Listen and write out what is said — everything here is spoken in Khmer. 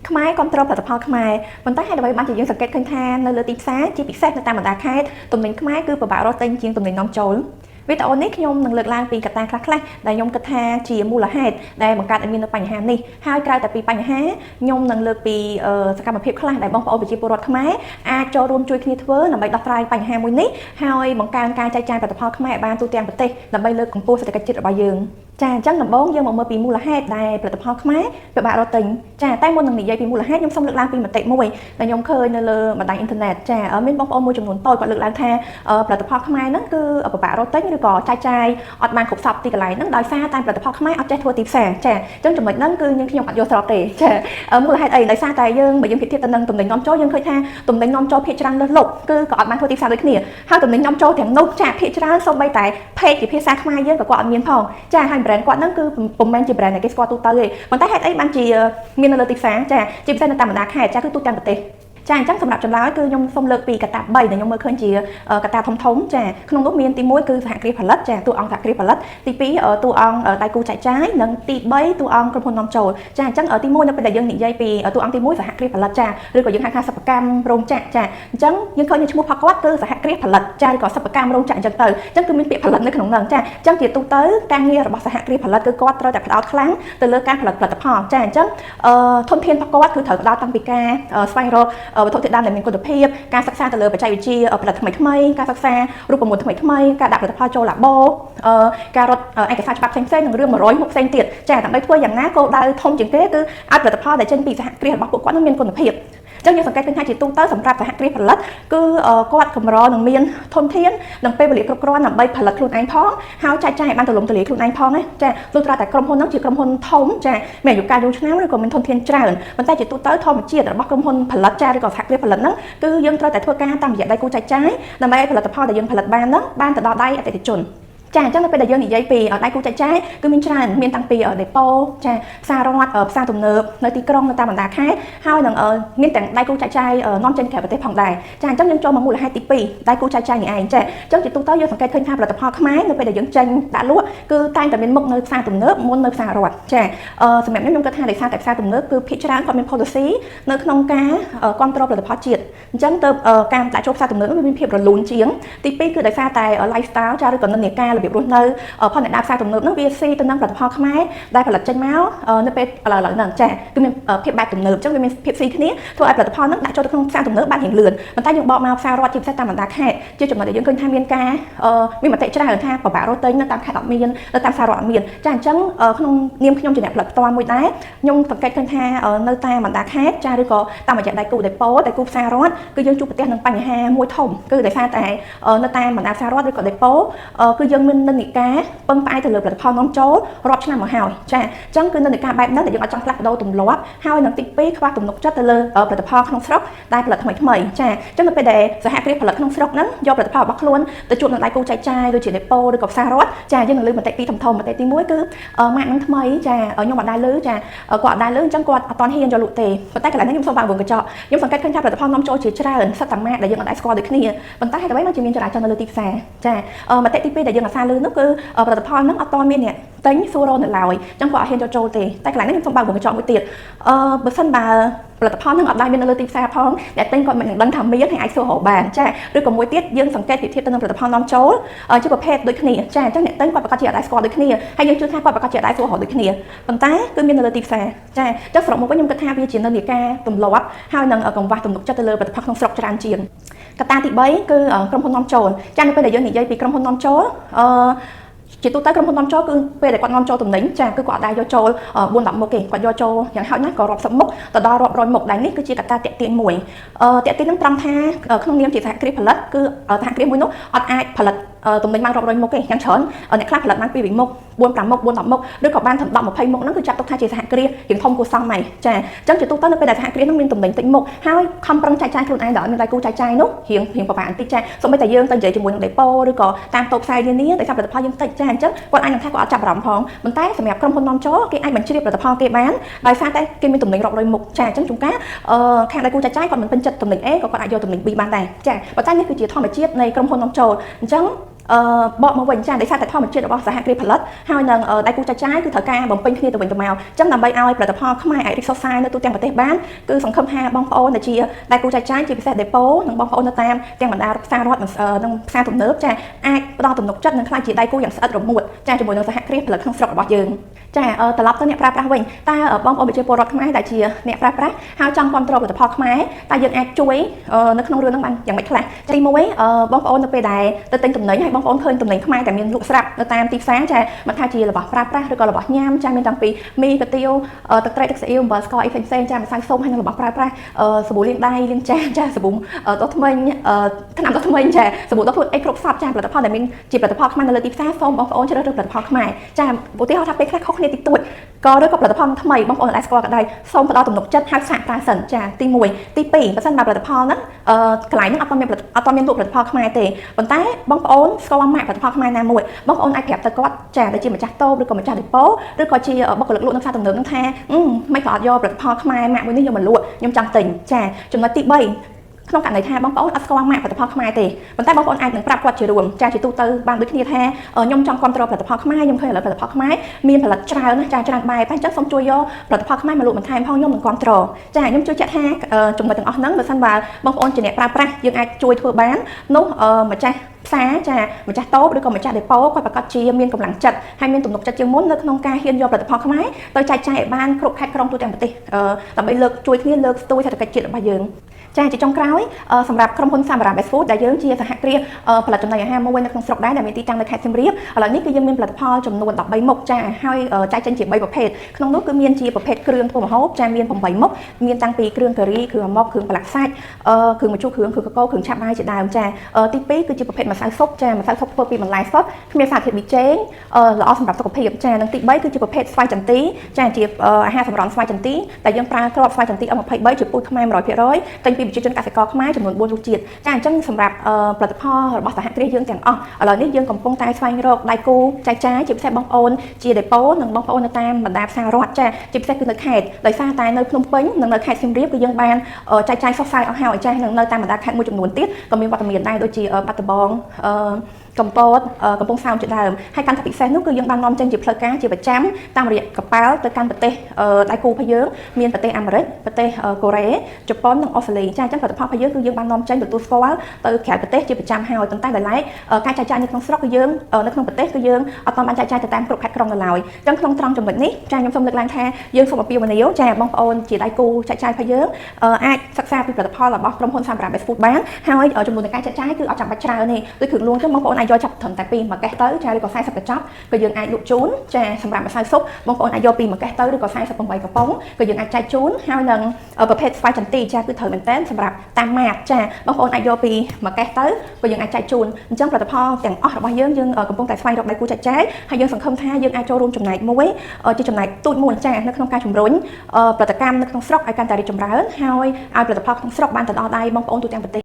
ខ្មែរគ្រប់គ្រងផលិតផលខ្មែរប៉ុន្តែហេតុអ្វីបានជាយើងសង្កេតឃើញថានៅលើទីផ្សារជាពិសេសនៅតាមបណ្ដាខេត្តទំនិញខ្មែរគឺពិបាករកទិញជាងទំនិញនាំចូលវីដេអូនេះខ្ញុំនឹងលើកឡើងពីកត្តាខ្លះៗដែលខ្ញុំគិតថាជាមូលហេតុដែលបង្កើតឲ្យមាននូវបញ្ហានេះហើយក្រៅតែពីបញ្ហាខ្ញុំនឹងលើកពីសកម្មភាពខ្លះដែលបងប្អូនប្រជាពលរដ្ឋខ្មែរអាចចូលរួមជួយគ្នាធ្វើដើម្បីដោះស្រាយបញ្ហាមួយនេះហើយបង្កើនការចែកចាយផលិតផលខ្មែរឲ្យបានទូទាំងប្រទេសដើម្បីលើកកម្ពស់សេដ្ឋកិច្ចជាតិរបស់យើងចាអញ្ចឹងដំបូងយើងមកមើលពីមូលហេតុដែលផលិតផលខ្មែរពិបាករកទិញចាតែមុននឹងនិយាយពីមូលហេតុខ្ញុំសូមលើកឡើងពីមតិមួយដែលខ្ញុំឃើញនៅលើបណ្ដាញអ៊ីនធឺណិតចាមានបងប្អូនមួយចំនួនតូចគាត់លើកឡើងថាផលិតផលខ្មែរហ្នឹងគឺពិបាករកទិញឬក៏ចែកចាយអត់បានគ្រប់សព្វទីកន្លែងហ្នឹងដោយសារតែផលិតផលខ្មែរអត់ចេះធ្វើទីផ្សារចាអញ្ចឹងចំណុចហ្នឹងគឺយើងខ្ញុំអត់យល់ស្របទេចាមូលហេតុអីដោយសារតែយើងបើយើងប្រៀបធៀបទៅនឹងទំនិញនាំចូលយើងឃើញថាទំនិញនាំចូលភាគច្រើនលើសលប់គឺក៏អត់បានធ្វើទីផ្សារដូចគ្នាហើយទំនិញនាំចូលទាំងនោះចាភាគច្រើនសូម្បីតែ page ជាភាសាខ្មែរយើងក៏គាត់អត់មានផងចាហើយ brand គាត់ហ្នឹងគឺពុំមែនជា brand ដែលគេស្គាល់ទូទៅទេប៉ុន្តែហេតុអីបានជាមាននៅលើទីផ្សារចាជាពិសេសនៅតាមបណ្ដាខេត្តចាគឺទូទាំងប្រទេសចាអញ្ចឹងសម្រាប់ចម្លើយគឺខ្ញុំសូមលើកពីកត្តា3ដែលខ្ញុំមើលឃើញជាកត្តាធំធំចាក្នុងនោះមានទី1គឺសហគ្រាសផលិតចាតួអង្គសហគ្រាសផលិតទី2តួអង្គដៃគូចែកចាយនិងទី3តួអង្គក្រុមហ៊ុននាំចូលចាអញ្ចឹងទី1នៅពេលដែលយើងនិយាយពីតួអង្គទី1សហគ្រាសផលិតចាឬក៏យើងហៅថាសិប្បកម្មរោងចក្រចាអញ្ចឹងយើងឃើញនៅឈ្មោះរបស់គាត់គឺសហគ្រាសផលិតចាឬក៏សិប្បកម្មរោងចក្រអញ្ចឹងទៅអញ្ចឹងគឺមានពាក្យផលិតនៅក្នុងហ្នឹងចាអញ្ចឹងជាទូទៅការងាររបស់សហគ្រាសផលិតគឺគាត់ត្រូវតែផ្ដោតខ្លាំងទៅលើការផលិតផលិតផលចាអញ្ចឹងធនធានរបស់គាត់គឺត្រូវផ្ដោតតាំងពីការស្វែងរកវត្ថុធាតុដើមដែលមានគុណភាពការសិក្សាទៅលើបច្ចេកវិទ្យាផលិតថ្មីថ្មីការសិក្សារូបមន្តថ្មីថ្មីការដាក់ផលិតផលចូលឡាបូការរត់ឯកសារច្បាប់ផ្សេងៗនិងរឿង100មុខផ្សេងទៀតចាដើម្បីធ្វើយ៉ាងណាគោលដៅធំជាងគេគឺឲ្យផលិតផលដែលចេញពីសហគ្រាសរបស់ពួកគាត់នឹងមានគុណភាពចឹងយើងសង្កេតឃើញថាជាទូទៅសម្រាប់សហគ្រាសផលិតគឺគាត់កម្រនឹងមានធនធាននិងពេលវេលាគ្រប់គ្រាន់ដើម្បីផលិតខ្លួនឯងផងហើយចែកចាយឲ្យបានទូលំទូលាយខ្លួនឯងផងណាចាលុះត្រាតែក្រុមហ៊ុនហ្នឹងជាក្រុមហ៊ុនធំចាមានអាយុកាលយូរឆ្នាំឬក៏មានធនធានច្រើនប៉ុន្តែជាទូទៅធម្មជាតិរបស់ក្រុមហ៊ុនផលិតចាឬក៏សហគ្រាសផលិតហ្នឹងគឺយើងត្រូវតែធ្វើការតាមរយៈដៃគូចែកចាយដើម្បីឲ្យផលិតផលដែលយើងផលិតបានហ្នឹងបានទៅដល់ដៃអតិថិជនចាអញ្ចឹងនៅពេលដែលយើងនិយាយពីដៃគូចែកចាយគឺមានច្រើនមានតាំងពីដេប៉ូចាផ្សាររដ្ឋផ្សារទំនើបនៅទីក្រុងនៅតាមបណ្ដាខេត្តហើយនឹងមានទាំងដៃគូចែកចាយនាំចេញក្រៅប្រទេសផងដែរចាអញ្ចឹងយើងចូលមកមូលហេតុទី2ដៃគូចែកចាយនេះឯងចាអញ្ចឹងជាទូទៅយើងសង្កេតឃើញថាផលិតផលខ្មែរនៅពេលដែលយើងចេញដាក់លក់គឺតែងតែមានមុខនៅផ្សារទំនើបមុននៅផ្សាររដ្ឋចាសម្រាប់ខ្ញុំខ្ញុំគិតថាដោយសារតែផ្សារទំនើបគឺភាគច្រើនគាត់មាន policy នៅក្នុងការគ្រប់គ្រងផលិតផលជាតិអញ្ចឹងទៅការដាក់ចូលផ្សារទំនើបវាមានភាពរលូនជាងទី2គឺដោយសារតែ lifestyle ចាឬក៏និន្នាការរបៀបរស់នៅផលអ្នកដើរផ្សារទំនើបហ្នឹងវាស៊ីទៅនឹងផលិតផលខ្មែរដែលផលិតចេញមកនៅពេលឥឡូវហ្នឹងចាគឺមានភាពបែបទំនើបអញ្ចឹងវាមានភាពស៊ីគ្នាធ្វើឲ្យផលិតផលហ្នឹងដាក់ចូលទៅក្នុងផ្សារទំនើបបានរៀងលឿនប៉ុន្តែយើងបកមកផ្សាររដ្ឋជាពិសេសតាមបណ្ដាខេត្តជាចំណុចដែលយើងឃើញថាមានការមានមតិច្រើនថាពិបាករកទិញនៅតាមខេត្តអត់មាននៅតាមផ្សាររដ្ឋអត់មានចាអញ្ចឹងក្នុងនាមខ្ញុំជាអ្នកផលិតផ្ទាល់មួយដែរខ្ញុំសង្កេតឃើញថានៅតាមបណ្ដាខេត្តចាឬក៏តាមរយៈដៃគូដេប៉ូដៃគូផ្សាររដ្ឋគឺយើងជួបប្រទះនឹងបញ្ហាមួយធំគឺដោយសារតែនៅតាមបណ្ដាផ្សាររដ្ឋឬក៏ដេប៉ូគឺយើងមាននិន្នាការពឹងផ្អែកទៅលើផលិតផលនាំចូលរាប់ឆ្នាំមកហើយចាអញ្ចឹងគឺនិន្នាការបែបហ្នឹងដែលយើងអត់ចង់ផ្លាស់ប្ដូរទម្លាប់ហើយនឹងទី2ខ្វះទំនុកចិត្តទៅលើផលិតផលក្នុងស្រុកដែលផលិតថ្មីថ្មីចាអញ្ចឹងនៅពេលដែលសហគ្រាសផលិតក្នុងស្រុកហ្នឹងយកផលិតផលរបស់ខ្លួនទៅជួបនឹងដៃគូចែកចាយដូចជាដេប៉ូឬក៏ផ្សាររដ្ឋចាយើងនឹងលើមតិពីរធំធំមតិទី1គឺម៉ាកនឹងថ្មីចាខ្ញុំអត់ដែលលើចាគាត់អត់ដែលលើអញ្ចឹងគាត់អត់ទាន់ហ៊ានយកលក់ទេប៉ុន្តែកន្លែងនេះខ្ញុំសូមបើកវងកញ្ចក់ខ្ញុំសង្កេតឃើញថាផលិតផលនាំចូលជាច្រើនសិតតែម៉ាកដែលយើងអត់ដែលស្គាល់ដូចគ្នាប៉ុន្តែហេតុអ្វីមកជាមានចរាចរណ៍នៅលើទីផ្សារចាមតិទី2ដែលយើងអាសាលើនោះគឺផលិតផលហ្នឹងអត់ទាន់មានអ្នកទិញសួររកនៅឡើយអញ្ចឹងគាត់អត់ហ៊ានយកចូលទេតែកន្លែងនេះខ្ញុំសូមបើកវងកញ្ចក់មួយទៀតបើសិនបើផលិតផលនឹងអត់ដែលមាននៅលើទីផ្សារផងអ្នកទិញគាត់មិននឹងដឹងថាមានហើយអាចសួររកបានចាឬក៏មួយទៀតយើងសង្កេតប្រៀបធៀបទៅនឹងផលិតផលនាំចូលជាប្រភេទដូចគ្នាចាអញ្ចឹងអ្នកទិញគាត់ប្រកាសជាអត់ដែលស្គាល់ដូចគ្នាហើយយើងជឿថាគាត់ប្រកាសជាអត់ដែលសួររកដូចគ្នាប៉ុន្តែគឺមាននៅលើទីផ្សារចាអញ្ចឹងសរុបមកវិញខ្ញុំគិតថាវាជានិន្នាការទម្លាប់ហើយនឹងកង្វះទំនុកចិត្តទៅលើផលិតផលក្នុងស្រុកច្រើនជាងកត្តាទី3គឺក្រុមហ៊ុននាំចូលចានៅពេលដែលយើងនិយាយពីក្រុមហ៊ុននាំចូលជាទូទៅក្រុមហ៊ុននាំចូលគឺពេលដែលគាត់នាំចូលទំនិញចាគឺគាត់អត់ដែលយកចូល4 10មុខទេគាត់យកចូលយ៉ាងហោចណាស់ក៏រាប់សិបមុខទៅដល់រាប់រយមុខដែលនេះគឺជាកត្តាតាក់ទាញមួយតាក់ទាញនឹងត្រង់ថាក្នុងនាមជាសហគ្រាសផលិតគឺសហគ្រាសមួយនោះអត់អាចផលិតទំនិញបានរាប់រយមុខទេយ៉ាងច្រើនអ្នកខ្លះផលិតបាន2មុខ4 5មុខ4 10មុខឬក៏បានត្រឹម10 20មុខហ្នឹងគឺចាត់ទុកថាជាសហគ្រាសរៀងធំគួរសមហើយចាអញ្ចឹងជាទូទៅនៅពេលដែលសហគ្រាសហ្នឹងមានទំនិញតិចមុខហើយខំប្រឹងចែកចាយខ្លួនឯងដោយអត់មានដៃគូចែកចាយនោះរៀងរៀងពិបាកបន្តិចចាសូម្បីតែយើងទៅនិយាយជាមួយនឹងដេប៉ូឬក៏តាមតូបផ្សាយនានាដោយសារផលិតផលយើងតិចចាអញ្ចឹងគាត់អាចនឹងថាគាត់អត់ចាប់អារម្មណ៍ផងប៉ុន្តែសម្រាប់ក្រុមហ៊ុននាំចូលគេអាចបញ្ជ្រាបផលិតផលគេបានដោយសារតែគេមានទំនិញរាប់រយមុខចាអញ្ចឹងជួនកាលខាងដៃគូចែកចាយគាត់មិនពេញចិត្តទំនិញ A ក៏គាត់អាចយកទំនិញ B បានដែរចាប៉ុន្តែនេះគឺជាធម្មជាតិនៃក្រុមហ៊ុននាំចូលអញ្ចឹង បកមកវិញចាដោយសារតែធម្មជាតិរបស់សហគ្រាសផលិតហើយនឹងដៃគូចែកចាយគឺត្រូវការបំពេញគ្នាទៅវិញទៅមកអញ្ចឹងដើម្បីឲ្យផលិតផលខ្មែរអាចរីកសុសសាយនៅទូទាំងប្រទេសបានគឺសង្ឃឹមថាបងប្អូនដែលជាដៃគូចែកចាយជាពិសេសដេប៉ូនិងបងប្អូននៅតាមទាំងបណ្ដាផ្សាររដ្ឋនិងផ្សារទំនើបចាអាចផ្ដល់ទំនុកចិត្តនិងក្លាយជាដៃគូយ៉ាងស្អិតរមួតចាជាមួយនឹងសហគ្រាសផលិតក្នុងស្រុករបស់យើងចាត្រឡប់ទៅអ្នកប្រើប្រាស់វិញតើបងប្អូនប្រជាពលរដ្ឋខ្មែរដែលជាអ្នកប្រើប្រាស់ហើយចង់គ្រប់គ្រងផលិតផលខ្មែរតើយើងអាចជួយនៅក្នុងរឿងហ្នឹងបានយ៉ាងម៉េចខ្លះទី1បងប្អូននៅពេលដែលទៅទិញទំនិញហើយបងប្អូនឃើញទំនិញខ្មែរតែមានលក់ស្រាប់នៅតាមទីផ្សារចាមិនថាជារបស់ប្រើប្រាស់ឬក៏របស់ញ៉ាំចាមានតាំងពីមីកាទៀវទឹកត្រីទឹកស៊ីអ៊ីវអំបិលស្ករអីផ្សេងៗចាម្សៅស៊ុបហើយនិងរបស់ប្រើប្រាស់សាប៊ូលាងដៃលាងចានចាសាប៊ូដុសធ្មេញថ្នាំដុសធ្មេញចាសាប៊ូដុសខ្លួនអីគ្រប់សពចាផលិតផលដែលមានជាផលិតផលខ្មែរនៅលើទីផ្សារសូមបងប្អូនជ្រើសរើសផលិតផលខ្មែរចាឧទាហរណ៍ថាពេលខ្លះខុសគ្នាតិចតួចក៏ឬក៏ផលិតផលថ្មីបងប្អូនអាចស្គាល់ក៏ដែរសូមផ្ដល់ទំនុកចិត្តហើយសាកប្រើសិនចាទី1ទី2បើសិនបើផលិតផលហ្នឹងកន្លែងហ្នឹងអត់មានអត់មានលក់ផលិតផលខ្មែរទេប៉ុន្តែបងប្អូនស្គាល់ម៉ាកផលិតផលខ្មែរណាមួយបងប្អូនអាចប្រាប់ទៅគាត់ចាដែលជាម្ចាស់តូបឬក៏ម្ចាស់ដេប៉ូឬក៏ជាបុគ្គលិកលក់នៅផ្សារទំនើបហ្នឹងថាមិនក៏អត់យកផលិតផលខ្មែរម៉ាកមួយនេះយកមកលក់ខ្ញុំចង់ទិញចាចំណុចទី3ក្នុងករណីថាបងប្អូនអត់ស្គាល់ម៉ាកផលិតផលខ្មែរទេប៉ុន្តែបងប្អូនអាចនឹងប្រាប់គាត់ជារួមចាជាទូទៅបានដូចគ្នាថាខ្ញុំចង់គ្រប់គ្រងផលិតផលខ្មែរខ្ញុំឃើញឥឡូវផលិតផលខ្មែរមានផលិតច្រើនណាចាច្រើនបែបតែអញ្ចឹងសូមជួយយកផលិតផលខ្មែរមកលក់បន្ថែមផងខ្ញុំនឹងគ្រប់គ្រងចាខ្ញុំជឿជាក់ថាចំណុចទាំងអស់ហ្នឹងបើសិនបើបងប្អូនជាអ្នកប្រើប្រាស់យើងអាចជួយធ្វើបាននោះម្ចាស់ផ្សារចាម្ចាស់តូបឬក៏ម្ចាស់ដេប៉ូគាត់ប្រកាសជាមានកម្លាំងចិត្តហើយមានទំនុកចិត្តជាងមុននៅក្នុងការហ៊ានយកផលិតផលខ្មែរទៅចែកចាយឲ្យបានគ្រប់ខេត្តក្រុងទូទាំងប្រទេសដើម្បីលើកជួយគ្នាលើកស្ទួយសេដ្ឋកិច្ចជាតិរបស់យើងចាជាចុងក្រោយសម្រាប់ក្រុមហ៊ុន Samara Best Food ដែលយើងជាសហគ្រាសផលិតចំណីអាហារមួយនៅក្នុងស្រុកដែរដែលមានទីតាំងនៅខេត្តសៀមរាបឥឡូវនេះគឺយើងមានផលិតផលចំនួន13មុខចាហើយចែកចេញជា3ប្រភេទក្នុងនោះគឺមានជាប្រភេទគ្រឿងធ្វើម្ហូបចាមាន8មុខមានតាំងពីគ្រឿងការីគ្រឿងអាម៉ុកគ្រឿងប្រឡាក់សាច់គ្រឿងម្ជូរគ្រឿងគ្រឿងកកូគ្រឿងឆាបាយជាដើមចាទី2គឺជាប្រភេទម្សៅស៊ុបចាម្សៅស៊ុបធ្វើពីបន្លែសុទ្ធគ្មានសារធាតុប៊ីចេងល្អសម្រាប់សុខភាពចានិងទី3គឺជាប្រភេទស្វាយចន្ទីចាជាអាហារសម្រន់ស្វាយចន្ទីដែលយើងប្រើគ្រាប់ស្វាយចន្ទី M23 ជាពូជខ្មែរ100%ទិញពីប្រជាជនកសិករខ្មែរចំនួន4រសជាតិចាអញ្ចឹងសម្រាប់ផលិតផលរបស់សហគ្រាសយើងទាំងអស់ឥឡូវនេះយើងកំពុងតែស្វែងរកដៃគូចែកចាយជាពិសេសបងប្អូនជាដេប៉ូនិងបងប្អូននៅតាមបណ្ដាផ្សាររដ្ឋចាជាពិសេសគឺនៅខេត្តដោយសារតែនៅភ្នំពេញនិងនៅខេត្តសៀមរាបគឺយើងបានចែកចាយសុសសាយអស់ហើយចានិងនៅតាមបណ្ដាខេត្តមួយចំនួនទៀតក៏មានវត្តមានដែរដូចជាបាត់ដំបងកំពតកំពង់សោមជាដើមហើយកាន់តែពិសេសនោះគឺយើងបាននាំចេញជាផ្លូវការជាប្រចាំតាមរយៈកប៉ាល់ទៅកាន់ប្រទេសដៃគូរបស់យើងមានប្រទេសអាមេរិកប្រទេសកូរ៉េជប៉ុននិងអូស្ត្រាលីចាអញ្ចឹងផលិតផលរបស់យើងគឺយើងបាននាំចេញទទួលស្គាល់ទៅក្រៅប្រទេសជាប្រចាំហើយប៉ុន្តែដោយឡែកការចែកចាយនៅក្នុងស្រុកគឺយើងនៅក្នុងប្រទេសគឺយើងអត់ទាន់បានចែកចាយទៅតាមគ្រប់ខេត្តក្រុងនៅឡើយអញ្ចឹងក្នុងត្រង់ចំណុចនេះចាខ្ញុំសូមលើកឡើងថាយើងសូមអពាវនាវចាបងប្អូនជាដៃគូចែកចាយរបស់យើងអាចសិក្សាពីផលិតផលរបស់ក្រុមហ៊ុន Samara Best Food បានហើយចំនួននៃការចែកចាយគឺអត់ចាំបាច់ច្រើនទេដូចគ្រឿងលួងចឹងបងប្អូនអាចយកចាប់ត្រឹមតែពីមួយកេះទៅចាឬក៏40កញ្ចប់ក៏យើងអាចលក់ជូនចាសម្រាប់ម្សៅស៊ុបបងប្អូនអាចយកពីមួយកេះទៅឬក៏48កំប៉ុងក៏យើងអាចចែកជូនហើយនឹងប្រភេទស្វាយចន្ទីចាគឺត្រូវមែនតើសម្រាប់តាមម៉ាតចាបងប្អូនអាចយកពីមួយកេះទៅក៏យើងអាចចែកជូនអញ្ចឹងផលិតផលទាំងអស់របស់យើងយើងកំពុងតែស្វែងរកដៃគូចែកចាយហើយយើងសង្ឃឹមថាយើងអាចចូលរួមចំណែកមួយជាចំណែកទូចមួយចានៅក្នុងការជំរុញផលិតកម្មនៅក្នុងស្រុកឲ្យកាន់តែរីកចម្រើនហើយឲ្យផលិតផលក្នុងស្រុកបានទៅដល់ដៃបងប្អូនទូទាំងប្រទេស។